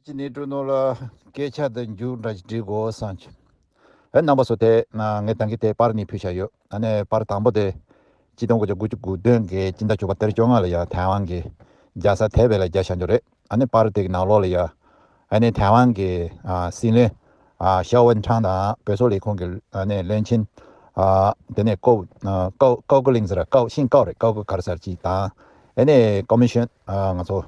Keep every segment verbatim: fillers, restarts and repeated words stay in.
ཅི་ནས་འགྲོ་ནོ་ལ་སྐད་ཆ་དེ་མཇུག་འདྲ་ཞིག་འདྲི་དགོས་བསམ་བྱུང་། ཨེ་རྣམ་པ་ཚོ་དེ་ང་ངས་ད་གིན་དེ་པར་གཉིས་ཕུལ་བཞག་ཡོད། ཨ་ནི་པར་དང་པོ་དེ་གཅིག་སྟོང་དགུ་བརྒྱ་དགུ་བཅུ་གོ་བདུན་གི་སྤྱི་ཟླ་བཅུ་པ་ཏ་རིག་བཅོ་ལྔ་ལ་ཡ་ཐའེ་ཝན་གི་རྒྱལ་ས་ཐའེ་པེ་ལ་རྒྱག་བཞག་འགྲོ་རེད། ཨ་ནི་པར་དེ་གི་ནང་ལོགས་ལ་ཡ་ཨ་ནི་ཐའེ་ཝན་གི་ཨ་སྲིད་བློན་ཨ་ཤའོ་ཝེན་ཁྲང་དང་བོད་སོག་ལས་ཁུངས་ཀྱི་ཨ་ནི་བློན་ཆེན་ཨ་དེ་ནས་ཀའོ་ཨ་ཀའོ་ཀའོ་ཀའོ་ལིང་ཟེར་ཀའོ་ཤིང་ཀའོ་རེད། ཀའོ་ཀའོ་ག་རེ་ཟེར་ཅིག་དང་ཨ་ནི་ཀོ་མི་ཤོན་ཨ་ང་ཚོ་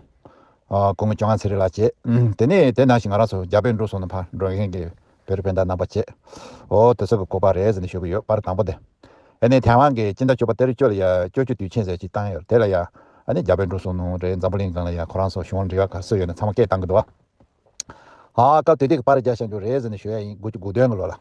ཨ་སྐུ་ངོ་ཅོ་ལྔ་ཚེ་རིང་ལགས་བཅས། དེ་ནས་དེ་ནང་བཞིན་ང་རང་ཚོ་རྒྱ་བལ་འབྲུག་གསུམ་ནས་ཕར་འགྲོ་མཁན་གྱི་བོད་རིགས་སྤུན་ཟླ་རྣམ་པ་བཅས། འོ་དེ་ཚོ་གི་སྐོར་པ་རེད་ཟེར་ནས་ཞུ་གི་ཡོད། པར་དང་པོ་དེ། ཨ་ནི་ཐའེ་ཝན་གྱི་སྤྱི་ཟླ་བཅུ་པ་ཏ་རིག་བཅུ་ལ་ཡ་སྐྱོ་སྐྱོ་དུས་ཆེན་ཟེར་ཅིག་བཏང་ཡོད། དེ་ལ་ཡ་ཨ་ནི་རྒྱ་བལ་འབྲུག་གསུམ་ནང་རེད། འཛམ་བུ་གླིང་སྒང་ལ་ཡ་ཁོ་རང་ཚོ་གཞུང་འབྲེལ་བ་ག་རེ་ཡོད་ན་ཚང་མ་སྐད་བཏང་གི་འདུག་བ། ཨ་སྐབས་དེ་དུས་ཀྱི་པར་རྒྱག་བཞག་རྒྱུ་རེད་ཟེར་ནས་ཞུ་ཡ་ཡིན། དགུ་བཅུ་གོ་བདུན་གི་ལོ་ལ།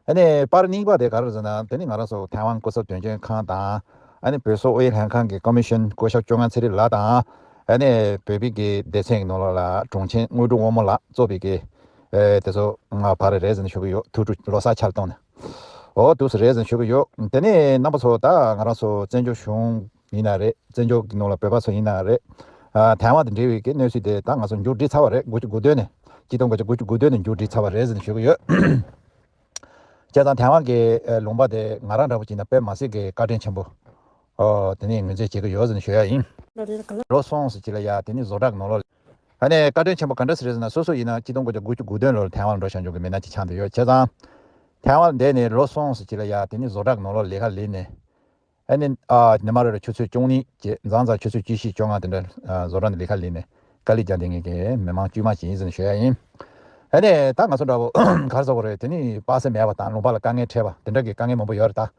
ཨ་ནི་པར་གཉིས་པ་དེ་ག་རེ་ཟེར་ན་དེ་ནི་ང་རང་ཚོ་ཐའེ་ཝན་སྐུ་ཚབ་དོན་གཅོད་ཁང་དང་ཨ་ནི་བོད་སོག་དབུས་ལྷན་ཁང་གི་ཀོ་མི་ཤོན་སྐུ་ཞབས་ཅོ་ལྔ་ཚེ་རིང་ལགས་དང་ཨ་ནི་བོད་པའི་གི་སྡེ་ཚན་གྱི་ནང་ལོགས་ལ་དྲུང་ཆེན་དངོས་གྲུབ་དབང་མོ་ལགས་གཙོས་པའི་གི་ཨེ་དེ་ཚོ་ང་པར་རེད་ཟེར་ནས་ཞུ་གི་ཡོད། ཐུགས་སྤྲོ་ལོ་གསར་ཆར་གཏོང་ནས། འོ་འདུག་སེ་རེད་ཟེར་ནས་ཞུ་གི་ཡོད། དེ་ནས་རྣམ་པ་ཚོ་ད་ང་རང་ཚོ་བཙན་བྱོལ་གཞུང་ཡིན་ན་རེད། བཙན་བྱོལ་གྱི་ནང་ལ་བོད་པ་ཚོ་ཡིན་ན་རེད། ཨ་ཐའེ་ཝན་དང་འབྲེལ་བའི་གི་གནས་ཚུལ་དེ་ད་ང་ཚོ་མཇུག་སྒྲིལ་ཚར་བ་རེད། དགུ་བཅུ་གོ་བདུན་ནས་གཅིག་སྟོང་དགུ་བརྒྱ་དགུ་བཅུ་གོ་བདུན་ནས་མཇུག་སྒྲིལ་ཚར་བ་རེད་ཟེར་ནས་ཞུ་གི་ཡོད། བྱས་ཙང་ཐའེ་ཝན་གྱི་ཨ་ལུང་པ་དེ་ང་རང་འདྲ་པོ་བྱས་ན་དཔེ་མ་སྲིད་ཀྱི་བཀའ་དྲིན་ཆེན་པོ་ཨོ་དེ་ནས་ངོས་འཛིན་བྱེད་ཀྱི་ཡོད་ཟེར་ནས་ཞུ་ཡ་ཡིན། ལོ་སོང་ཟེར་གྱི་ལ་ཡ་དེ་ནས་བཟོ་གྲྭ་གི་ནང་ལོགས་ལ་ཨ་ནི་བཀའ་དྲིན་ཆེན་པོ་ག་འདྲ་ཟེར་རེད་ཟེར་ན་སོ་སོ་ཡིན་ན་གཅིག་སྟོང་དགུ་བརྒྱ་དགུ་བཅུ་གོ་བདུན་ལོར་ཐའེ་ཝན་ལ་འགྲོ་བཞག་འཇོག་གི་མི་སྣ་གཅིག་ཆགས་བསྡད་ཡོད། བྱས་ཙང་ཐའེ་ཝན་ལ་བསྡད་ནས་ལོ་སོང་ཟེར་གྱི་ལ་ཡ་དེ་ནས་བཟོ་གྲྭ་གི་ནང་ལོགས་ལས་ཀ་ལས་ནས། ཨ་ནི་ཨ་ཉི་མ་རེ་ལ་ཆུ་ཚོད་བཅུ་གཉིས་བཅས་མཚན་མཚམས་ཆུ་ཚོད་བཅུ་བཞི་བཅོ་ལྔ་དེ་འདྲ་ཨ་བཟོ་གྲྭ་ནས་ལས་ཀ་ལས་ནས་དཀའ་ལས་རྒྱག་བསྡད་མཁན་གྱི་མི་མང་དཀྱུས་མ་ཅིག་ཡིན་ཟེར་ནས་ཞུ་ཡ་ཡིན། ཨ་ནི་ད་ང་ཚོ་འདྲ་བོ་ག་རེ་ཟེར་དགོས་རེད། དེ་ནི་པ་སེ་མེད་པ་དང་ལུང་པ་ལ་དཀའ་ངལ་འཕྲད་པ་དེ་འདྲ་གི་དཀའ་ངལ་མང་པོ་ཡོད་རེད་ད།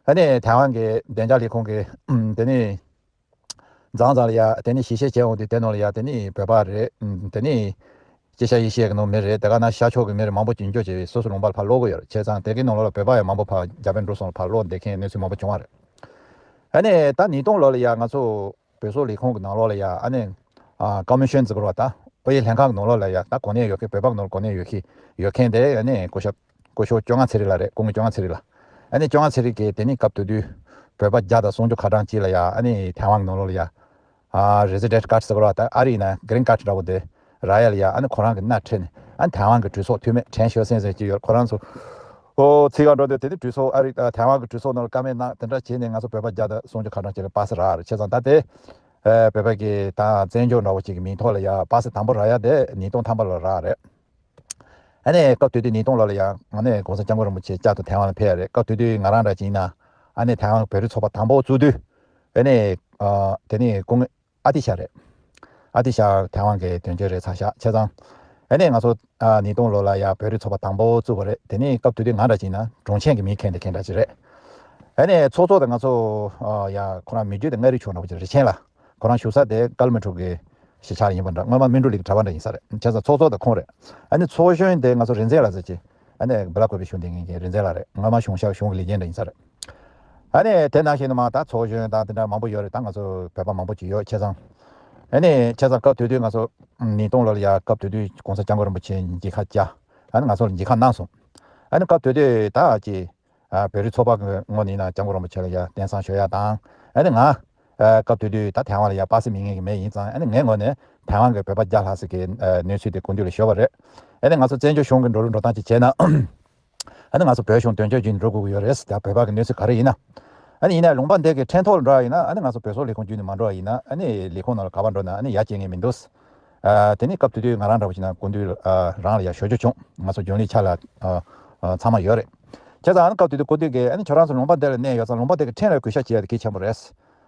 ཨ་ནི་ཐའེ་ཝན་གྱི་བདེ་འཇགས་ལས་ཁུངས་ཀྱི་དེ་ནི་མཚན་མཚམས་ལ་ཡ་དེ་ནི་ཞིབ་བཤེར་བྱས་འོང་དུས་དེ་ནང་ལ་ཡ་དེ་ནི་བོད་པ་རེད། དེ་ནི། སྐྱེ་ཤ་ཡེ་ཤ་གི་ནང་མི་རེད། དེ་ག་ན་ཤར་ཕྱོགས་ཀྱི་མི་རེད། མང་པོ་ཅིག་འགྱོ་བྱས་སོ་སོ་ལུང་པར་ཕར་ལོག་གི་ཡོད་རེད། བྱས་ཙང་དེ་གའི་ནང་ལོགས་ལ་བོད་པ་ཡང་མང་པོ་ཕར་རྒྱ་བལ་འབྲུག་གསུམ་ལ་ཕར་ལོག་བསྡད་མཁན་གནས་ཚུལ་མང་པོ་བྱུང་བ་རེད། ཨ་ནི་ད་ཉིས་སྟོང་ལོ་ལ་ཡ་ང་ཚོ་བོད་སོག་ལས་ཁུངས་ཀྱི་ནང་ལོགས་ལ་ཡ་ཨ་ནི་ཨ་ཀོ་མི་ཤོན་ཟེར་གི་རེད་པ། ད་ཨོ་ཡེ་ལྷན་ཁང་གི་ནང་ལོགས་ལ་ཡ་ད་གོ་གནས་ཡོད་མཁན་བོད་པ་གི་ནང་ལ་གོ་གནས་ཡོད་མཁན་ཡོད་མཁན་དེ་ཨ་ནི་སྐུ་ཞབས་སྐུ་ཞབས་ཅོ་ལྔ་ཚེ་རིང་ལགས་རེད། སྐུ་ངོ་ཅོ་ལྔ་ཚེ་རིང་ལགས། ཨ་ནི་ཅོ་ལྔ་ཚེ་རིང་གིས་དེ་ནི་སྐབས་དེ་དུས་བོད་པ་བརྒྱ་དང་སུམ་ཅུ་ཁ་གྲངས་ཅིག་ལ་ཡ་ཨ་ནི་ཐའེ་ཝན་གི་ནང་ལོགས་ལ་ཡ། ཨ་རེ་སི་ཌེན་ཊི་ཀཱཌ་ཟེར་གི་རེད་པ། ད་ཨ་རི་ཡིན་ན་གི་རིན་ཀཱཌ་འདྲ་པོ་དེ་རག་ཡ་ལ་ཡ་ཨ་ནི་ཁོ་རང་གི་སྣེ་ཁྲིད་ནས་ཨ་ནི་ཐའེ་ཝན་གི་གྲོས་ཚོགས་འཐུས་མི་ཁྲེན་ཤོ་སན་ཟེར་གྱི་ཡོད། ཁོ་རང་ཚོ་ཨོ་ཚིག་ག་འགྲོ་དུས་དེ་ནི་གྲོས་ཚོགས་ཨ་རི་ཨ་ཐའེ་ཝན་གི་གྲོས་ཚོགས་ནང་ལ་བཀའ་མོལ་གནང་དེ་འདྲ་བྱས་ནས་ང་ཚོ་བོད་པ་བརྒྱ་དང་སུམ་ཅུ་ཁ་གྲངས་ཅིག་ལ་པ་སེ་རག་རེད། བྱས་ཙང་ད་དེ་ཨ་བོད་པ་གི་ད་བཙན་བྱོལ་འདྲ་པོ་ཅིག་གི་མིང་ཐོག་ལ་ཡ་པ་སེ་དང་པོ་རག་ཡ་དེ་ཉིས་སྟོང་ཐམ་པ་ལ་རག་རེད། ཨ་ནི་སྐབས་དེ་དུས་ཉིས་སྟོང་ལོ་ལ་ཡང་ཨ་ནི་༸གོང་ས་༸སྐྱབས་མགོན་རིན་པོ་ཆེ་བསྐྱར་དུ་ཐའེ་ཝན་ལ་ཕེབས་ཡ་རེད། སྐབས་དེ་དུས་ང་རང་འདྲ་ཅིག་ཡིན་ན་ཨ་ནི་ཐའེ་ཝན་བོད་རིགས་ཚོགས་པ་དང་པོ་བཙུགས་དུས་ཨ་ནི་ཨ་དེ་ནི་སྐུ་ངོ་ཨ་ཏི་ཤ་རེད། ཨ་ཏི་ཤ་ཐའེ་ཝན་གྱི་དོན་གཅོད་རེད་ཚར་ཤག་བྱས་ཙང་ཨ་ནི་ང་ཚོ་ཨ་ཉིས་སྟོང་ལོ་ལ་ཡ་བོད་རིགས་ཚོགས་པ་དང་པོ་བཙུགས་པ་རེད། དེ་ནི་སྐབས་དེ་དུས་ང་འདྲ་ཅིག་ཡིན་ན་དྲུང་ཆེན་གྱི་མིང་འཁྱེར་བསྡད་མཁན་འདྲ་ཅིག་རེད། ཨ་ནི་ཚོགས་གཙོ་དེ་ང་ཚོ་ཨ་ཡ་ཁོ་རང་མི་རྒྱུད་དེ་མངའ་རིས་ཕྱོགས་འདྲ་པོ་ཅིག་རེད། ཆེན་ལ། ཁོ་རང་བཞུགས་ས་དེ་ཀ་ལི་མི་ཊོ་གི་གཞིས་ཆགས་ཡིན་པ་འདྲ། སྔོན་མ་སྨིན་གྲོལ་གླིང་གི་གྲྭ་པ་འདྲ་ཡིན་ས་རེད། བྱས་ཙང་ཚོགས་གཙོ་དེ་ཁོང་རེད། ཨ་ནི་ཚོགས་གཞོན་དེ་ང་ཚོ་རིག་འཛིན་ལགས་ཟེར་གྱི་ཨ་ནི་སྦེ་ལ་ཀོ་པི་བཞུགས་བསྡད་མཁན་གྱི་རིག་འཛིན་ལགས་རེད། སྔོན་མ་གཞུང་ཞབས་གཞུང་གི་ལས་བྱེད་འདྲ་ཡིན་ས་རེད། ཨ་ནི་དེ་ནང་བཞིན་དུ་མ་ད་ཚོགས་གཞོན་དང་དེ་འདྲ་མང་པོ་ཡོད་རེད། ད་ང་ཚོ་བོད་པ་མང་པོ་ཅིག་ཡོད། བྱས་ཙང་ཨ་ནི་བྱས་ཙང་སྐབས་དེ་དུས་ང་ཚོ་ཉིས་སྟོང་ལོ་ལ་ཡ་སྐབས་དེ་དུས་༸གོང་ས་༸སྐྱབས་མགོན་རིན་པོ་ཆེ་མཇལ་ཁ་བཅར། ཨ་ནི་ང་ཚོ་ལ་མཇལ་ཁ་གནང་སོང་། ཨ་ནི་སྐབས་དེ་དུས་ད་ཅིག་ཨ་བོད་རིགས་ཚོགས་པ་གི་ངོས་ནས་ཡིན་ན་༸སྐྱབས་མགོན་རིན་པོ་ཆེ་ལ་ཡ་རྟེན་བསང་ཞུ་ཡ་དང་། ཨ་ནི་ང་ཨ་སྐབས་དེ་དུས་ད་ཐའེ་ཝན་ལ་ཡ་པ་སེ་མེད་མཁན་གྱི་མི་ཡིན་ཙང་། ཨ་ནི་ངའི་ངོས་ནས་ཐའེ་ཝན་གྱི་བོད་པ་བརྒྱ་ལྷག་ཙམ་གྱི་ཨ་གནས་ཚུལ་དེ་སྐུ་མདུན་ལ་ཞུས་པ་རེད། ཨ་ནི་ང་ཚོ་བཙན་བྱོལ་གཞུང་གི་འགྲོ་ལུགས་འགྲོ་སྟངས་ཅིག་བྱས་ན། ཨ་ནི་ང་ཚོ་བོད་གཞུང་དོན་གཅོད་བརྒྱུད་ནས་འགྲོ་དགོས་ཀྱི་ཡོད་རེད། ད་བོད་པ་གི་གནས་ཚུལ་ག་རེ་ཡིན་ན། ཨ་ནི་ཡིན་ནའི་ལུང་པ་འདི་གི་ཁྲིམས་ཐོག་ལ་འགྲོ་བ་ཡིན་ན། ཨ་ནི་ང་ཚོ་བོད་སོག་ལས་ཁུངས་བརྒྱུད་ནས་མ་འགྲོ་བ་ཡིན་ན། ཨ་ནི་ལས་ཁུངས་ནང་ལ་ག་པར་འགྲོ་ན་ཨ་ནི་ཡ་བྱེད་མཁན་མི་འདུག་ཨ་དེ་ནི་སྐབས་དེ་དུས་ང་རང་འདྲ་བོ་ཞིག་ན་སྐུ་མདུན་ཨ་རང་ལ་ཡ་ཞུ་རྒྱུ་བྱུང་། ང་ཚོ་རྒྱུན་ལས་ཆ་ལ་ཨ་ཨ་ཚང་མ་ཡོད་རེད། བྱས་ཙང་ཨ་ནི་སྐབས་དེ་དུས་སྐུ་མདུན་གྱིས་ཨ་ནི་ཁྱོད་རང་ཚོ་ལུང་པ་འདི་ལ་གནས་ཡོད་ཙང་ལུང་པ་འདི་གི་ཁྲིམས་ལ་གུས་ཞབས་བྱེད་ཡ་དེ་གལ་ཆེན་པོ་རེད།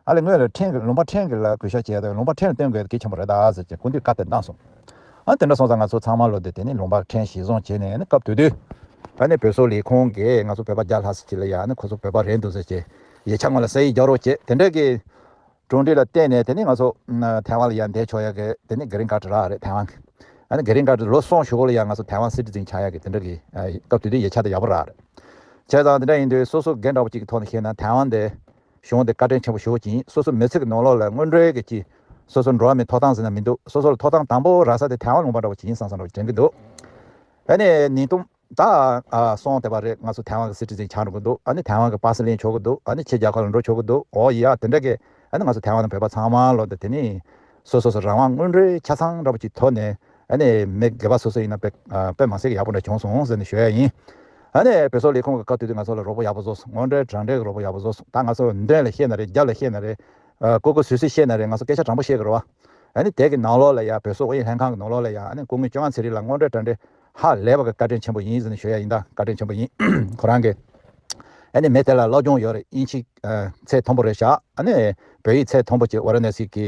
ཨ་ལས་སྔོན་ལ་ཁྲིམས་ཀྱི་ལུང་པ་ཁྲིམས་ཀྱི་ལ་གུས་ཞབས་བྱེད་ཡ་དང་ལུང་པ་ཁྲིམས་ལ་བསྟུན་དགོས་ཡ་དེ་གལ་ཆེན་པོ་རེད་ད་ཟེར་གྱི་སྐུ་མདུན་བཀའ་དེ་གནང་སོང་། ཨ་དེ་འདྲ་སོང་ཙང་ང་ཚོ་ཚང་མ་ལོ་དེ་དེ་ནི་ལུང་པ་ཁྲིམས་གཞིར་བཟུང་བྱས་ནས། ཨ་ནི་སྐབས་དེ་དུས་ཨ་ནི་བོད་སོག་ལས་ཁུངས་ཀྱིས་ང་ཚོ་བོད་པ་བརྒྱ་ལྷག་ཙམ་ཅིག་ལ་ཡ་ཨ་ནི་ཁོ་ཚོ་བོད་པ་རེད་འདུག་ཟེར་གྱི་ཡིག་ཆ་སྔོན་ལ་གསལ་ཡིག་རྒྱག་རོགས་བྱས། དེ་འདྲ་གི་གྲུབ་འབྲས་ལ་བརྟེན་ནས་དེ་ནི་ང་ཚོ་ཨ་ཐའེ་ཝན་ལ་ཡ་བསྡད་ཆོག་ཡ་གི་དེ་ནི་གི་རིན་ཁཱཌ་རག་རེད། ཐའེ་ཝན་གི་ཨ་ནི་གི་རིན་ཁཱཌ་ལོ་གསུམ་གཞུག་གུ་ལ་ཡ་ང་ཚོ་ཐའེ་ཝན་སི་ཊི་ཛེན་ཆགས་ཡ་གི་དེ་འདྲ་གི་ཨ་སྐབས་དེ་དུས་ཡིག་ཆ་དེ་ཡག་པོ་རག་རེད། བྱས་ཙང་དེ་འདྲ་ཡིན་དུས་སོ་སོ་སྒེར་འདྲ་བོ་གཅིག་གི་ཐོག་ནས་བཤད་ན་ཐའེ་ཝན་དེ་གཞུང་དེ་བཀའ་དྲིན་ཆེན་པོ་ཞེ་པོ་ཅིག་ཡིན། སོ་སོ་མི་ཚེ་གི་ནང་ལོགས་ལ་དངོས་འབྲེལ་གྱི་ཅིག་སོ་སོ་འགྲོ་བ་མིའི་ཐོབ་ཐང་ཟེར་ན་མི་འདུག་སོ་སོ་ལ་ཐོབ་ཐང་དང་པོ་རག་ས་དེ་ཐའེ་ཝན་ལུང་པ་འདྲ་བོ་ཅིག་ཡིན་བསམ་བསམ་འདྲ་བོ་དྲན་གྱི་འདུག་ཨ་ནི་ཉིས་སྟོང་ད་ཨ་སོང་དེ་བ་རེད། ང་ཚོ་ཐའེ་ཝན་གི་སི་ཊི་ཛེན་ཆགས་འགྲོ་གི་འདུག་ཨ་ནི་ཐའེ་ཝན་གི་པ་སེ་ལེན་ཆོག་གི་འདུག་ཨ་ནི་ཕྱི་རྒྱལ་ཁག་ལ་འགྲོ་ཆོག་གི་འདུག་འོ་ཡ་དེ་འདྲ་གི་ཨ་ནི་ང་ཚོ་ཐའེ་ཝན་དང་བོད་པ་ཚང་མ་ལོ་དེ་དེ་ནི་སོ་སོ་སོ་རང་དབང་དངོས་འབྲེལ་ཆ་ཚང་འདྲ་བོ་ཅིག་ཐོག་ནས་ ཨ་ནི་མི་སྒེར་པ་སོ་སོ་ཡིན་ན་དཔེ་ཨ་དཔེ་མ་སྲིད་ཀྱི་ཡག་པོ་འདྲ་བྱུང་སོང་ཟེར་ནས་ཞུ་ཡ་ཡིན། ཨ་ནི་བོད་སོག་ལས་ཁུངས་ཀྱི་སྐབས་དེ་དུས་ང་ཚོ་ལ་རོགས་པ་ཡག་པོ་བཟོས་སོང་། དངོས་འབྲེལ་དྲང་འབྲེལ་གྱི་རོགས་པ་ཡག་པོ་བཟོས་སོང་། ད་ང་ཚོ་མདུན་ལ་བཤད་ན་རེད། རྒྱབ་ལ་བཤད་ན་རེད། ཨ་ཀོ་ཀོ་སུད་སི་བཤད་ན་རེད། ང་ཚོ་སྐད་ཆ་དྲང་པོ་བཤད་ཀྱི་རེད་བ། ཨ་ནི་དེ་གི་ནང་ལོགས་ལ་ཡ་བོད་སོག་དབྱིན་ལྷན་ཁང་གི་ནང་ལོགས་ལ་ཡ་ཨ་ནི་སྐུ་ངོ་སྐྱོ་ལྔ་ཚེ་རིང་ལ་དངོས་འབྲེལ་དྲང་འབྲེལ་ཧ་ལས་པ་གི་བཀའ་དྲིན་ཆེན་པོ་ཡིན་ཟེར་ནས་ཞུ་ཡ་ཡིན། ད་བཀའ་དྲིན་ཆེན་པོ་ཡིན། ཁོ་རང་གི་ཨ་ནི་མི་དེ་ལ་སློབ་སྦྱོང་ཡོད་རེད། དབྱིན་ཇི་ཨ་ཚད་མཐོན་པོ་རེད་བཞག་ཨ་ནི་བོད་ཡིག་ཚད་མཐོན་པོ་བྱས། ཝ་ར་ཎ་སི་གི་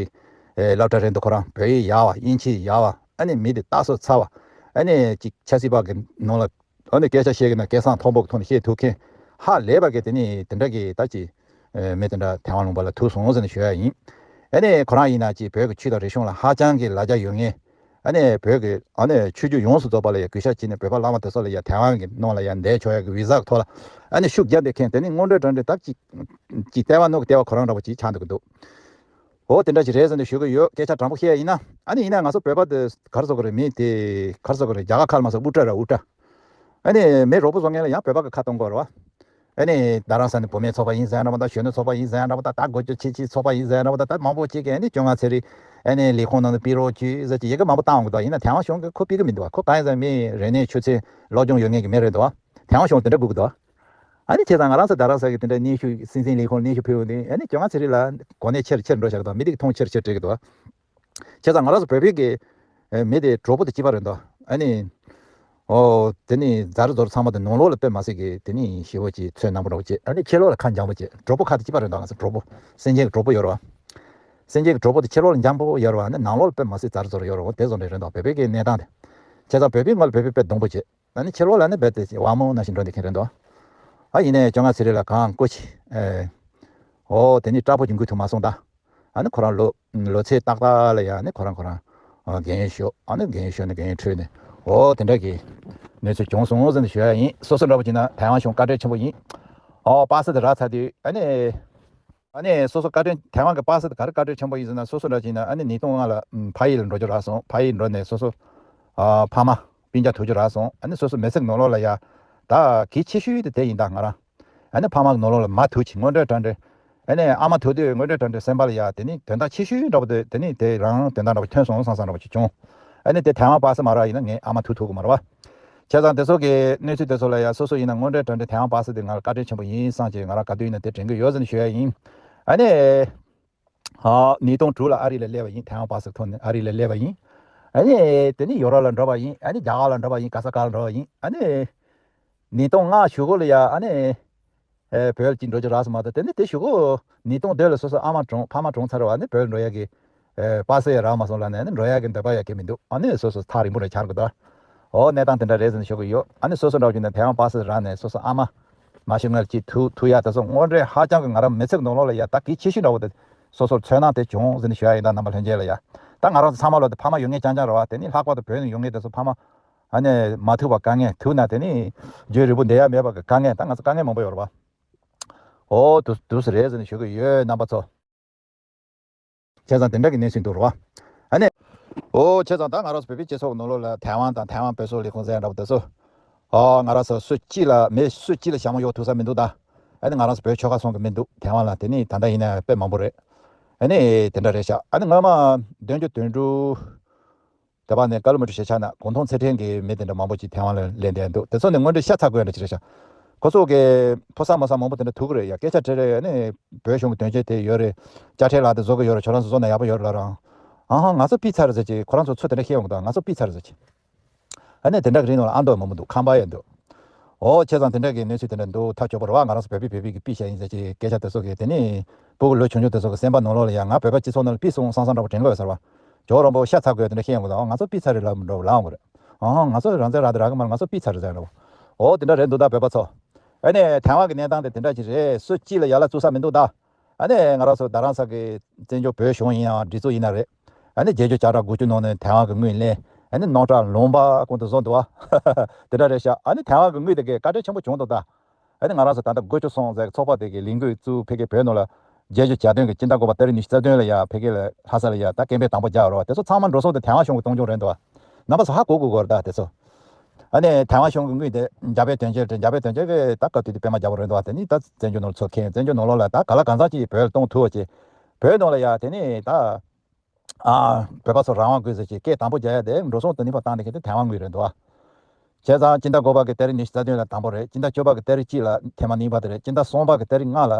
ཨ་སློབ་གྲྭ་རེད་འདུག་ཁོ་རང་བོད་ཡིག་ཡག་པ། དབྱིན་ཇི་ཡག་པ། ཨ་ནི་མི་དེ་རྟགས་གསལ་ཚ་བ། ཨ་ནི་ཅིག་ཆབ་སྲིད་པ་གི་ནང་ལ་ཨ་ནི་སྐད་ཆ་བཤད་ཀྱི་ན་སྐད་གསང་མཐོན་པོ་གི་ཐོག་ནས་བཤད་ཐུབ་མཁན་ཧ་ལས་པ་གི་དེ་ནི་དེ་འདྲ་གི་ད་ཅིག་ཨ་མི་དེ་འདྲ་དེ་དབང་ལུང་པ་ལ་ཐུག་སོང་ཟེར་ནས་ཞུ་ཡ་ཡིན། ཨ་ནི་ཁོ་རང་ཡིན་ན་ཅིག་བོད་ཀྱི་ཆོས་དང་རིག་གཞུང་ལ་ཧ་ཅང་གི་ལ་རྒྱ་ཡོད་མཁན། ཨ་ནི་བོད་ཀྱི་ཨ་ནི་ཆོས་བརྒྱུད་ཡོངས་སུ་རྫོགས་པ་ལ་ཡང་གུས་ཞབས་བྱས་ནས་བོད་པ་བླ་མ་དེ་ཚོ་ལ་ཡང་དེ་དབང་གི་ནང་ལ་ཡང་བསྡད་ཆོག་ཡ་གི་བི་ཟ་གི་ཐོག་ལ་ཨ་ནི་ཤུགས་རྒྱབ་བསྡད་མཁན་དེ་ནི་དངོས་འབྲེལ་དྲང་འབྲེལ་ད་ཅིག་ཅིག་ལྟེ་བ་ནོར་གི་ལྟེ་བ་ཁོ་རང་འདྲ་པོ་ཅིག་ཆགས་འདུག་གི་འདུག་འོ་དེ་འདྲ་ཞིག་རེད་ཟེར་ནས་ཞུ་གི་ཡོད། སྐད་ཆ་དྲང་པོ་བཤད་ཡ་ཡིན་ན། ཨ་ནི་ཡིན་ན་ང་ཚོ་བོད་པ་དེ་ག་རེ་ཟེར་དགོས་རེད། མི་དེ་ག་རེ་ཟེར་དགོས་རེད། རྒྱ་གར་ཁ་ལ་མ་ཟེར་དབུ་སྐྲ་ར་དབུ་སྐྲ། ཨ་ནི་མི་རོགས་པོ་བཟོ་མཁན་ལ་ཡང་བོད་པ་གི་ཁ་གཏོང་དགོས་རེད་བ། ཨ་ནི་རྡ་རམ་ས་ནས་བུད་མེད་ཚོགས་པ་ཡིན་ཟེར་ཡ་འདྲ་པོ་དང་། གཞོན་ནུ་ཚོགས་པ་ཡིན་ཟེར་ཡ་འདྲ་པོ་དང་། ད་འགོ་བརྗོད་ཆེ་ཆེ་ཚོགས་པ་ཡིན་ཟེར་ཡ་འདྲ་པོ་དང་། ད་མང་པོ་ཅིག་གིས་ཨ་ནི་སྐྱོ་ལྔ་ཚེ་རིང་ཨ་ནི་ལས་ཁུངས་ནང་དུ་ཕེབས་རོགས་བྱོས་ཟེར་གྱི་ཡི་གེ་མང་པོ་བཏང་འོང་གི་འདུག་ཡིན་ན་དེ་དབང་གཞུང་གིས་ཁོ་ཕེབས་གི་མི་འདུག་བ། ཁོ་གང་ཡིན་ཟེར་ན་མི་རིག་གནས་ཆོས་ཚན་སློབ་སྦྱོང་ཡོད་མཁན་གྱི་མི་རེད་འདུག་བ། དེ་དབང་གཞུང་དེ་འདྲ་དགོས་ཀྱི་འདུག་བ། ཨ་ནི་བྱས་ཙང་ང་རང་ཚོ་རྡ་རམ་ས་གི་དེ་འདྲ་སྙན་ཞུ་སྲིད་འཛིན་ལས་ཁུངས་སྙན་ཞུ་ཕུལ་ཡོང་དུས་ཨ་ནི་སྐྱོ་ལྔ་ཚེ་རིང་ལ་གོ་གནས་ཆེར་ཆེར་འགྲོ་བཞག་གི་འདུག་མི་དེ་གི་མཐོང་ཆེར་ཆེར་བྱེད་ཀྱི་འདུག་བ། བྱས་ཙང་ང་རང་ཚོ་བོད་པའི་གི་ཨ་མི་དེ་གྲོགས་པོ་དེ་གཅིག་པ་རེད་འདུག་ཨ་ནི། ཨོ། དེ་ནི་ཛ་རུ་ཛོ་རུ་ཚང་མ་དེ་ནང་ལོགས་ལ་དཔེ་མ་སྲིད་གི་དེ་ནི་ཞེ་བོ་ཅིག་ཚོད་སྣང་པོ་འདྲ་པོ་བྱེད། ཨ་ནི་ཕྱི་ལོགས་ལ་ཁ་འཇམ་པོ་བྱེད། གྲོགས་པོ་ཁ་དེ་གཅིག་པ་རེད་འདུག་ང་ཚོ་གྲོགས་པོ་སེམས་ཅན་གྱི་གྲོགས་པོ་ཡོད་རེད་བ། སེམས་ཅན་གྱི་གྲོགས་པོ་དེ་ཕྱི་ལོགས་ལ་འཇམ་པོ་ཡོད་རེད་བ། ཨ་ནི་ནང་ལོགས་ལ་དཔེ་མ་སྲིད་ཛ་རུ་ཛོ་རུ་ཡོད་རེད་བ། དེ་བཟོ་འདྲ་རེད་འདུག་བོད་པའི་གི་གནས་སྟངས་དེ། བྱས་ཙང་བོད་པའི་ངོས་ལ་བོད་པའི་དཔེ་གདོང་པོ་བྱེད། ཨ་ནི་ཕྱི་ལོགས་ལ་ནི་རྦད་དེ་དབང་མོ་ནང་བཞིན་འགྲོ་བསྡད་མཁན་རེད་འདུག་ཨ་ཡིན་ནའི་སྐྱོ་ལྔ་ཚེ་རིང་ལ་གང་སྐུ་མཁྱེན། ཨེ། ཨོ་དེ་ནི་སྐྲག་པོ་ཅིག་འགུལ་ཐུབ་མ་སོང་ད། ཨ་ནི་ཁོ་རང་ལོ་ལོ་ཚད་ཏག་ཏག་ལ་ཡ་ཨ་ནི་ཁོ་རང་ཁོ་རང་ཨ་རྒན་ཡོལ་ཞུས། ཨ་ནི་རྒན་ཡོལ་ཞུས་ནས་རྒན་ཡོལ་འཁྲུལ་ནས་ཨོ་དེ་འདྲ་གི་གནས་ཚུལ་བྱུང་སོང་ཟེར་ནས་ཞུ་ཡ་ཡིན། སོ་སོ་འདྲ་པོ་བྱས་ན་དེ་དབང་གཞུང་བཀའ་དྲིན་ཆེན་པོ་ཡིན། ཨོ་པ་སེ་དེ་རག་ཚར་དུས་ཨ་ནི། ཨ་ནི་སོ་སོ་བཀའ་དྲིན་དེ་དབང་གི་པ་སེ་དེ་ག་རེ་བཀའ་དྲིན་ཆེན་པོ་ཡིན་ཟེར་ན། སོ་སོ་འདྲ་བྱས་ན་ཨ་ནི་ཉིས་སྟོང་ལྔ་ལ་ཕ་ཡུལ་ལ་འགྲོ་རྒྱུ་རག་སོང་། ཕ་ཡུལ་འགྲོ་ནས་སོ་སོ་ཨ་ཕ་མ་སྤུན་ཀྱག་ཐུག་རྒྱུ་རག་སོང་། ཨ་ནི་སོ་སོ་མི་ཚེ་གི་ནང་ལོགས་ལ་ཡ་ད་གལ་ཆེ་ཤོས་དེ་དེ་ཡིན་ད་ང་རང་། ཨ་ནི་ཕ་མ་གི་ནང་ལོགས་ལ་མ་ཐུག་ཅིག་དངོས་འབྲེལ་དྲང་འབྲེལ། ཨ་ནི་ཨ་མ་ཐུག་དུས་དངོས་འབྲེལ་དྲང་འབྲེལ་སེམས་པ་ལ་ཡ་དེ་ནི་དོན་དག་ཆེ་ཤོས་འདྲ་པོ་དེ་དེ་ནི་དེ་རང་དོན་དག་འདྲ་པོ་ཐོན་སོང་བསམ་བསམ་འདྲ་པོ་ཅིག་བྱུང་། ཨ་ནི་དེ་དེ་དབང་པ་སེ་མ་རག་ཡིན་ན་ངའི་ཨ་མ་ཐུག་ཐུབ་ཀྱི་མ་རེད་བ། བྱས་ཙང་དེ་ཚོ་གི་གནས་ཚུལ་དེ་ཚོ་ལ་ཡ་སོ་སོ་ཡིན་ན་དངོས་འབྲེལ་དྲང་འབྲེལ་དེ་དབང་པ་སེ་དེ་ང་ལ་བཀའ་དྲིན་ཆེན་པོ་ཡིན་བསམ་བྱས་ང་རང་ག་དུས་ཡིན་ན་དེ་དྲན་གྱི་ཡོད་ཟེར་ནས་ཞུ་ཡ་ཡིན། ཨ་ནི། ཨ། ཉིས་སྟོང་དྲུག་ལ་ཨ་རི་ལ་སླེབས་པ་ཡིན། དེ་དབང་པ་སེ་ཐོན་ནས་ཨ་རི་ལ་སླེབས་པ་ཡིན། ཨ་ནི། དེ་ནས་ཡོ་རོབ་ལ་འགྲོ་བ་ཡིན། ཨ་ནི་རྒྱ་གར་ལ་འགྲོ་བ་ཡིན། ག་ས་ག་ལ་འགྲོ་བ་ཡིན། ཨ་ནི། ཉིས་སྟོང་ལྔ་གཞུག་གུ་ལ་ཡ་ཨ་ནི། ཨེ། བོད་ལ་ཅིག་འགྲོ་རྒྱུ་རག་སོང་མ་གཏོགས། དེ་ནས་དེ་གཞུག་གུ་ཉིས་སྟོང་བདུན་ལ་སོ་སོ་ཨ་མ་གྲོངས། ཕ་མ་གྲོངས་ཚར་བ། ཨ་ནི་བོད་ལ་འགྲོ་ཡ་གི། ཨེ། པ་སེ་ཡ་རག་མ་སོང་ལབ་ནས་ཨ་ནི་འགྲོ་ཡ་གི་འདོད་པ་ཡ་གི་མི་འདུག་ཨ་ནི་སོ་སོ་ཐག་རིང་པོ་རེ་ཆགས་ཀྱི་འདུག་ཨོ་གནས་སྟངས་དེ་འདྲ་རེད་ཟེར་ནས་ཞུ་གི་ཡོད། ཨ་ནི་སོ་སོ་འདྲ་བོ་ཅིག་ནས་དེ་དབང་པ་སེ་རག་ནས་སོ་སོ་ཨ་མ་མ་ཤི་ནར་ཅིག་ཐུག་ཐུག་ཡ་དེ་ཚོ་དངོས་འབྲེལ་ཧ་ཅང་གི་ང་རང་མི་ཚེ་གི་ནང་ལོགས་ལ་ཡ་ད་གལ་ཆེ་ཤོས་འདྲ་བོ་དེ་སོ་སོར་ཚོར་སྣང་དེ་བྱུང་ཟེར་ནས་ཞུ་ཡ་ཡིན། ད་རྣམ་པ་ལྷན་རྒྱས་ལ་ཡ། ད་ང་རང་ཚོ་ཚང་མ་ལོ་དེ་ཕ་མ་ཡོད་མཁན་རྐྱང་རྐྱང་རེད་བ། དེ་ནི་ལྷག་པར་དུ་བོད་ནས་ཡོང་མཁན་དེ་ཚོ་ཕ་མ་ཨ་ནི་མ་ཐུག་པ་དཀའ་ངལ། ཐུག་ན་དེ་ནི་རྒྱུན་རིང་པོ་བསྡད་ཡ་མེད་པ་གི་དཀའ་ངལ། ད་ང་ཚོ་དཀའ་ངལ་མང་པོ་ཡོད་རེད་བ། ཨོ་དུ་དུ་སུ་རེད་ཟེར་ནས་ཞུ་གི་ཡོད་རྣམ་པ་ཚོ། བྱས་ཙང་དེ་འདྲ་གི་གནས་ཚུལ་འདུག་རེད་བ། ཨ་ནི། ཨོ་བྱས་ཙང་ད་ང་རང་ཚོ་བོད་པའི་སྤྱི་ཚོགས་ཀྱི་ནང་ལོགས་ལ་དེ་དབང་དང་དེ་དབང་བོད་སོག་ལས་ཁུངས་ཟེར་ཡ་འདྲ་པོ་དེ་ཚོ། ཨོ་ང་རང་ཚོ་སུ་གཅིག་ལ་མི་སུ་གཅིག་ལ་ཞྭ་མོ་གཡོག་ཐུབ་ས་མི་འདུག་ད། ཨ་ནི་ང་རང་ཚོ་བོད་ཆོལ་ཁ་གསུམ་གྱི་མི་འདུག་དེ་དབང་ལ་དེ་ནི་ད་ལྟ་ཡིན་ན་དཔེ་མང་པོ་རེད། ཨ་ནི་དེ་འདྲ་རེད་ཤག་ཨ་ནི་སྔོན་མ་བདུན་ཅུ་དོན་དྲུག་དེ་བར་ནས་ཀ་ལུ་མི་ཀྲུ་ཞེ་ཆགས་ན་གུང་ཐང་ཚེ་ཕྲན་གྱི་མི་དེ་འདྲ་མང་པོ་ཅིག་ཐེ་ཝན་ལ་སླེབས་བསྡད་འདུག་དེ་ཚོ་ནི་དངོས་འབྲེལ་ཤ་ཚ་དགོས་འདྲ་ཅིག་རེད་ཤག་ཁོ་ཚོ་གི་ཕོ་གསར་མོ་གསར་མང་པོ་དེ་འདྲ་ཐུག་གི་རེད་ཡ། སྐད་ཆ་དྲིས་རེད། ཨ་ནི་བོད་གཞུང་གི་དོན་ཆེན་དེ་ཡོད་རེད། དཔྱ་ཁྲལ་ལག་དེ་བཟོ་གི་ཡོད་རེད། ཁྱོད་རང་ཚོ་བཟོ་ན་ཡག་པོ་ཡོད་རེད་ལབ་རང་། ཨ་ཧང་ང་ཚོ་ཕུད་ཚར་རེད་ཟེར་གྱི་ཁོ་རང་ཚོ་ཚུར་དེ་འདྲ་བཤད་ཡོང་གི་འདུག་ང་ཚོ་ཕུད་ཚར་རེད་ཟེར་གྱི། ཨ་ནི་དེ་འདྲ་གི་རིང་ནང་ལ་ཨ་མདོ་མང་པོ་འདུག་ཁང་པ་ཡང་འདུག་ཨོ་བྱས་ཙང་དེ་འདྲ་གི་གནས་ཚུལ་དེ་འདྲ་འདུག་ཐག་ཆོད་པོ་རེད་བ། ང་རང་ཚོ་བོད་པའི་བོད་པའི་གི་པི་ཤ་ཡིན་ཟེར་གྱི་སྐད་ཆ་དེ་ཚོ་གི་དེ་ནི་སྤུ་གུ་ལོ་ཆུང་ཆུང་དེ་ཚོ་གི་སེམས་པ་ནང་ལོགས་ལ་ཡང་ང་བོད་པ་སྤྱི་ཚོགས་ནང་ལ་ཕུད་སོང་བསམ་བསམ་འདྲ་པོ་དྲན་གྱི་ཡོད་ས་རེད་བ། ཇོ་རོང་པོ་ཤ་ཚ་དགོས་དེ་འདྲ་བཤད་ཡོང་གི་འདུག་ཨོ་ང་ཚོ་ཕུད་ཚར་རེད་ལབ་འདྲ་པོ་ལབ་ཡོང་གི་རེད། ཨོ་ང་ཚོ་རང་བཙན་རག་དེ་རག་གི་མ་རེད། ང་ཚོ་ཕུད་ཚར་རེད་ཟེར་འདྲ་པོ། ཨོ་དེ་འདྲ་རེད་འདུག་ད་བོད་པ་ཚོ། ཨ་ནི་ཐེ་ཝན་གི་གནས་སྟངས་དེ་དེ་འདྲ་ཅིག་རེད། སུ་གཅིག་ལ་ཡ་ལ་བཙུགས་ས་མི་འདུག་ད། ཨ་ནི་ང་རང་ཚོ་རྡ་རམ་ས་གི་བཙན་བྱོལ་བོད་གཞུང་ཡིན་ཡང་སྒྲིག་འཛུགས་ཡིན་ན་རེད། ཨ་ནི་བརྒྱད་ཅུ་གྱ་གྲངས་དགུ་བཅུ་ནང་ནས་དེ་དབང་གི་དངུལ་ལེན། ཨ་ནི་རྙོག་དྲ་ལུང་པ་ཀུན་ཏུ་བཟོ་འདུག་བ། དེ་འདྲ་རེད་ཤག་ཨ་ནི་དེ་དབང་གི་དངུལ་དེ་གའི་བཀའ་དྲིན་ཆེན་པོ་བྱུང་འདུག་ད། ཨ་ནི་ང་རང་ཚོ་ད་ལྟ་དགུ་བཅུ་སོང་ཟེར་ཚོགས་པ་དེ་གའི་ལས་འགུལ་བཙུགས་ཕ་གིའི་བོད་ནང་ལ་བརྒྱད་ཅུ་གྱ་བདུན་གྱི་སྤྱི་ཟླ་དགུ་པ་ཏ་རིག་ཉི་ཤུ་རྩ་བདུན་ལ་ཡ་ཕ་གི་ལ་ལྷ་ས་ལ་ཡ་ད་སྐད་འབོད་དང་པོ་རྒྱག་རོགས། དེ་ཚོ་ཚང་མ་འགྲོ་སོང་དེ་དེ་དབང་གཞུང་གི་གཏོང་རྒྱུ་རེད་འདུག་བ། རྣམ་པ་ཚོ་ཧ་གོ་དགོས་དགོས་རེད་ད་དེ་ཚོ། ཨ་ནི་དེ་དབང་གཞུང་གི་དངུལ་དེ་རྒྱ་བལ་དོན་གཅོད་རེད། རྒྱ་བལ་དོན་གཅོད་ཀྱི་ད་སྐབས་དེ་དུས་པད་མ་རྒྱལ་པོ་རེད་འདུག་བ། དེ་ནི་ད་བཙན་བྱོལ་ནང་ལ་ཚུར་འཁྱེར། བཙན་བྱོལ་ནང་ལོགས་ལ་ད་ག་ལ་གང་འཚམ་ཅིག་བོད་ལ་གཏོང་ཐུབ་པ་བྱས། བོད་ནང་ལ་ཡ་དེ་ནི་ད། ཨ་བོད་པ་ཚོ་རང་དབང་དགོས་ཟེར་གྱི་སྐད་དང་པོ་རྒྱག་ཡ་དེ་འགྲོ་སོང་དང་ནི་བ་བཏང་ནས་གི་དེ་ཐའེ་ཝན་དངུལ་རེད་འདུག་ཨ། བྱས་ཙང་སྤྱི་ཟླ་དགུ་པ་གི་ཏ་རིག་ཉི་ཤུ་རྩ་བདུན་ལ་དང་པོ་རེད། སྤྱི་ཟླ་བཅུ་པ་གི་ཏ་རིག་གཅིག་ལ་ཐེངས་མ་གཉིས་པ་དེ་རེད། སྤྱི་ཟླ་གསུམ་པ་གི་ཏ་རིག་ལྔ་ལ་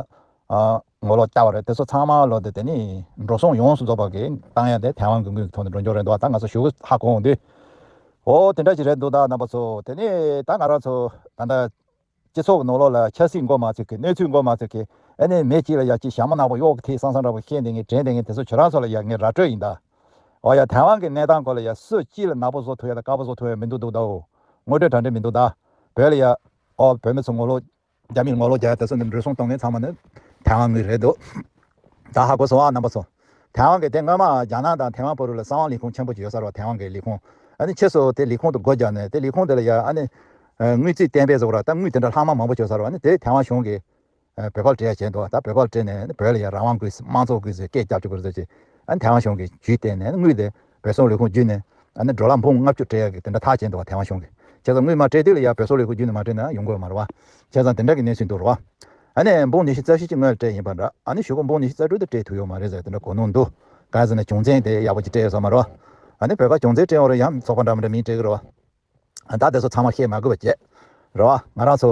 ཨ་ངོ་ལོག་བསྐྱར་བ་རེད། དེ་ཚོ་ཚང་མ་ལོ་དེ་དེ་ནི་འགྲོ་སོང་ཡོངས་སུ་རྫོགས་པ་གི་བཏང་ཡ་དེ་ཐའེ་ཝན་གི་དངུལ་གི་ཐོག་ནས་འགྲོ་འཇོག་རེད་འདུག་ཨ། ད་ང་ཚོ་ཞུ་གི་ཧ་གོ་འོང་དུས། འོ་དེ་འདྲ་ཞིག་རེད་འདུག་ད་རྣམ་པ་ཚོ། དེ་ནི་ད་ང་རང་ཚོ་ད་ལྟ་སྤྱི་ཚོགས་ཀྱི་ནང་ལོགས་ལ་ཆབ་སྲིད་མགོ་མ་ཚོས་ཀྱི་གནས་ཚུལ་མགོ་མ་ཚོས་ཀྱི་ཨ་ནི་མི་གཅིག་ལ་ཡ་གཅིག་ཞྭ་མོ་ནག་པོ་གཡོག་གི་ཐེ་སང་སང་འདྲ་པོ་བཤད་འདི་ངས་དྲན་འདི་ངས་དེ་ཚོ་ཁྱོད་རང་ཚོ་ལ་ཡ་ངས་ར་སྤྲོད་ཡིན་ད། འོ་ཡ་ཐའེ་ཝན་གྱི་གནས་སྟངས་སྐོར་ལ་ཡ་སུ་གཅིག་ལ་ནག་པོ་བཟོ་ཐུབ་ཡ་དང་དཀར་པོ་བཟོ་ཐུབ་ཡ་མི་འདུག་འདུག་ད། འོ་ངོ་སྤྲོད་དྲ་འདྲི་མི་འདུག་ད། བོད་ལ་ཡ་ཨོ་བོད་མི་ཚོ་ངོ་ལོག་རྒྱ་མིར་ངོ་ལོག་རྒྱག་ཡ་དེ་ཚོ་འདི་འགྲོ་སོང་གཏོང་མཁན་ཚང་མ་ནི་ཐའེ་ཝན་དངུལ་རེད་འདུག་ད་ཧ་གོ་སོང་ཨ་རྣམ་པ་ཚོ། ཐའེ་ཝན་གྱི་དེ་སྔོན་མ་རྒྱ་ནག་དང་ཐའེ་ཝན་བར་ལ་གསང་བ་ལས་ཁུངས་ཆེན་པོ་ཅིག་ཡོད་ས་རེད་བ། ཐའེ་ཝན་གྱི་ལས་ཁུངས། ཨ་ནི་ཕྱིས་སུ་དེ་ལས་ཁུངས་དེ་སྒོ་བརྒྱབ་ནས་དེ་ལས་ཁུངས་དེ་ལ་ཡ་ཨ་ནི་དངུལ་རྩིས་གཏན་འབེབས་བཟོ་ར། ད་དངུལ་དེ་འདྲ་ལྷག་མ་མང་པོ་བྱོས་ས་རེད་བ། ཨ་ནི་དེ་ཐའེ་ཝན་གཞུང་གིས་བོད་པར་སྤྲད་ཡ་བྱས་འདུག་ད་བོད་པར་སྤྲད་ནས་བོད་ལ་ཡ་རང་དབང་དགོས་དམངས་གཙོ་དགོས་ཟེར་སྐད་རྒྱབ་བཅུག་དགོས་ཟེར་ཅིག་ཨ་ནི་ཐའེ་ཝན་གཞུང་གིས་ཇུས་བཏོན་ནས་དངུལ་དེ་བོད་སོག་ལས་ཁུངས་བརྒྱུད་ནས་ཨ་ནི་ཌོ་ལར་འབུམ་ལྔ་བཅུ་སྤྲད་ཡ་གི་དེ་འདྲ་ཐག་བཅད་འདུག་བ་ཐའེ་ཝན་གཞུང་གིས། བྱས་ཙང་དངུལ་མ་སྤྲད་དུས་ལ་ཡ་བོད་སོག་ལས་ཁུངས་བརྒྱུད་ནས་མ་སྤྲད་ན་ཡོང་དགོས་མ་རེད་བ། བྱས་ཙང་དེ་འདྲ་གི་གནས་ཚུལ་འདུག་རེད་བ། ཨ་ནི་འབུམ་ཉི་ཤུ་རྩ་བཞི་ཅིག་སྔོན་ལ་སྤྲད་ཡིན་པ་འདྲ། ཨ་ནི་གཞུག་གུ་འབུམ་ཉི་ཤུ་རྩ་དྲུག་དེ་སྤྲད་ཐུབ་ཡོད་མ་རེད་ཟེར་དེ་འདྲ་གོ་གནོན་འདུག་གང་ཟེར་ན་བྱུང་ཚན་དེ་ཡག་པོ་ཅིག་སྤྲད་ཡོད་ས་མ་རེད་བ། ཨ་ནི་བོད་པ་བྱུང་ཚན་སྤྲད་ཡོད་རེད། ཡང་ཚོགས་པ་འདྲ་མི་འདྲ་མིང་སྤྲད་གི་རེད་བ། ད་དེ་ཚོ་ཚང་མ་བཤད་མ་དགོས་པ་བྱས། རེད་བ། ང་རང་ཚོ་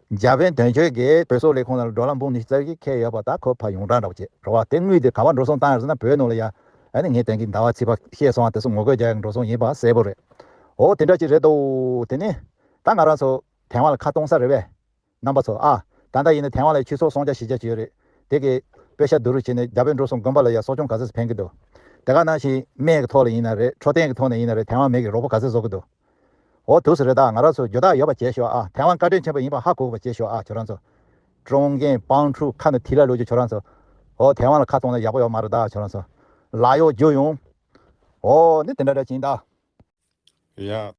འཇར་པན་དོན་གཅོད་ཀྱིས་བོད་སོག་ལས་ཁུངས་ནང་ལ་ཌོ་ལར་འབུམ་ཉི་ཤུ་རྩ་བཞི་ཁྱེར་ཡོད་པ་ད་ཁོ་ཕར་ཡོངས་གྲགས་འདྲ་པོ་བྱས་རེད་བ། དེ་དངུལ་དེ་ག་པར་འགྲོ་སོང་བཏང་ཡོད་ཟེར་ན་བོད་ནང་ལ་ཡ་ཨ་ནི་ངས་དེང་གི་ཟླ་བ་ཚེས་པ་བཤད་སོང་བ་དེ་ཚོ་ངོ་རྒོལ་རྒྱག་ཡག་འགྲོ་སོང་ཡིན་པ་གསལ་པོ་རེད། འོ་དེ་འདྲ་ཅིག་རེད་དོ། དེ་ནི་ད་ང་རང་ཚོ་ཐའེ་ཝན་ལ་ཁ་གཏོང་ས་རེད་པས། རྣམ་པ་ཚོ་ཨ། ད་ལྟ་ཡིན་ན་ཐའེ་ཝན་ལ་ཆུ་གསོག་སོང་ཆ་ཞེ་དྲག་ཅིག་ཡོད་རེད། དེ་གི་པེ་ཤ་བསྡུ་རུབ་བྱས་ནས་རྒྱ་བོད་འགྲོ་སོང་དགོན་པ་ལ་ཡ་གསོ་སྐྱོང་ག་ཚོད་ཕན་གི་འདུག་དེ་ག་ནང་བཞིན་སྨན་གྱི་ཐོག་ལ་ཡིན་ན་རེད། འཕྲོད་བསྟེན་གྱི་ཐོག་ནས་ཡིན་ན་རེད། ཐའེ་ཝན་མི་གི་རོགས་པ་ག་ཚོད་བཟོ་གི་འདུག་འོ་དུས་སུ་རེད། ད་ང་རང་ཚོ་རྒྱུ་དག་ཡོད་པ་བྱས་ཤོག་ཨ། ཐའེ་ཝན་བཀའ་དྲིན་ཆེན་པོ་ཡིན་པ་ཧ་གོ་དགོས་པ་བྱས་ཤོག་ཨ། ཁྱོད་རང་ཚོ། ཀྲུང་རྒན་པང་ཕྲུག་ཁ་ནས་ཐི་ལ་ལོ་རྒྱུ་ཁྱོད་རང་ཚོ། འོ་ཐའེ་ཝན་ལ་ཁ་གཏོང་ན་ཡག་པོ་ཡོད་མ་རེད་ད་ཁྱོད་རང་ཚོ། ལག་གཡོག་རྒྱུ་ཡོང་། འོ་ནི་དེ་འདྲ་འདྲ་ཅིག་ཡིན་ད། ཡ།